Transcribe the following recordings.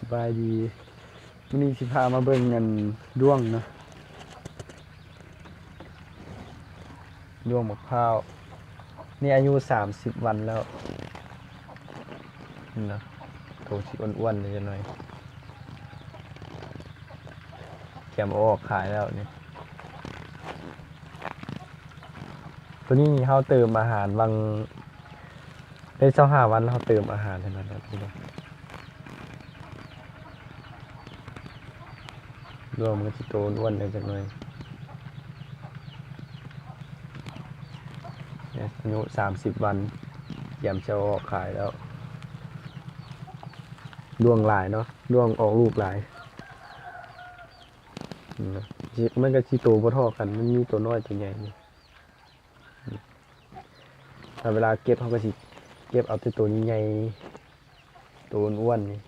ສະບາຍດີ ມື້ນີ້ຊິພາມາເບິ່ງອັນດ້ວງເນາະ ດ້ວງໝາກພ້າວ ນີ້ອາຍຸສາມສິບວັນແລ້ວ ນີ້ນະ ໂຕຊິອ້ວນໆ ແດ່ຈັກໜ້ອຍ ກຽມເອົາອອກຂາຍແລ້ວນີ້ ໂຕນີ້ເຮົາເຕີມອາຫານຫວ່າງ ໄດ້ຊາວຫ້າວັນ ເຮົາເຕີມອາຫານໃຫ້ມັນແລ້ວ ເຫັນບໍ່? ລວມມັນກໍຊິໂຕອ້ວນແດ່ຈັກໜ້ອຍ ອາຍຸສາມສິບວັນ ກຽມຊິເອົາອອກຂາຍແລ້ວ ດ້ວງຫຼາຍເນາະ ດ້ວງອອກລູກຫຼາຍ ອືມ ມັນກໍຊິໂຕບໍ່ທໍ່ກັນ ມັນມີໂຕນ້ອຍໂຕໃຫຍ່ນີ້. ຖ້າເວລາເກັບ ເຮົາກໍຊິເກັບເອົາແຕ່ໂຕໃຫຍ່ໆ ໂຕອ້ວນໆ ນີ້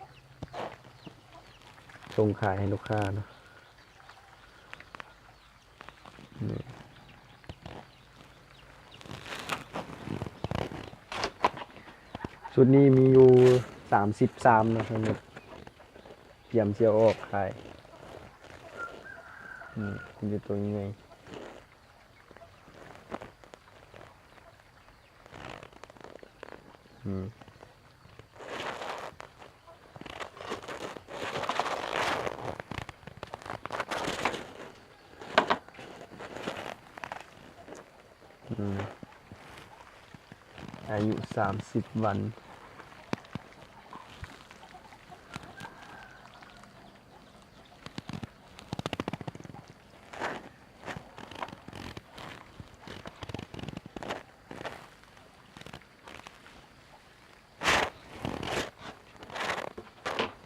ສົ່ງຂາຍໃຫ້ລູກຄ້າເນາະ ນີ້ ຊຸດນີ້ມີຢູ່ສາມສິບຊາມເນາະ ທັງໝົດ ກຽມຊິເອົາອອກຂາຍ ນີ້ ມີແຕ່ໂຕໃຫຍ່. ອືມ ອືມ ອາຍຸສາມສິບວັນ.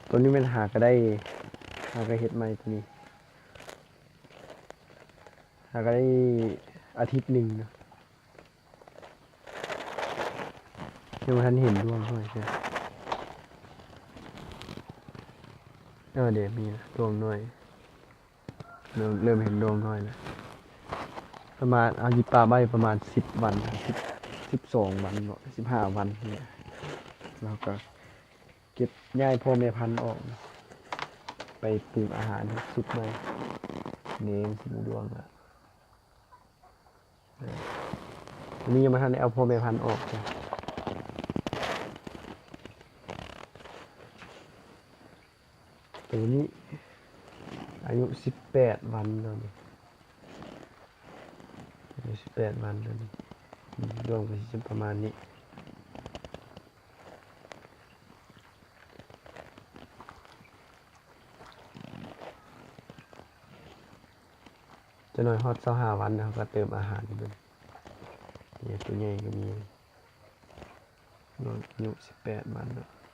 ໂຕນີ້ແມ່ນຫາກະໄດ້ ຫາກະເຮັດໃໝ່ໂຕນີ້ ຫາກະໄດ້ອາທິດໜຶ່ງເນາະ. ຍັງບໍ່ທັນເຫັນດວງນ້ອຍເທື່ອ ເອີ ເດ ມີລະ ດວງນ້ອຍ ເລີ່ມ ເລີ່ມເຫັນດວງນ້ອຍແລ້ວ ປະມານ ເອົາ ຊິປະໄວ້ປະມານສິບວັນ ສິບ ສິບສອງວັນເນາະ ສິບຫ້າວັນນີ້ ແລ້ວກໍເກັບຍ້າຍພໍ່ແມ່ພັນອອກ ໄປປູກອາຫານໃຫ້ຊຸດໃໝ່ ເນ ຊິມີດວງລະ. ເອີ ອັນນີ້ຍັງບໍ່ທັນໄດ້ເອົາພໍ່ແມ່ພັນອອກຈ້ະ ໂຕນີ້ອາຍຸສິບແປດວັນແລ້ວນີ້ ອາຍຸສິບແປດວັນແລ້ວນີ້ ອືມ ດວງກໍຊິປະມານນີ້. ຈັກໜ້ອຍຮອດຊາວຫ້າວັນ ເຮົາກໍເຕີມອາຫານເບິ່ງ ນີ້ ໂຕໃຫຍ່ກໍມີ ອາຍຸສິບແປດວັນເນາະ.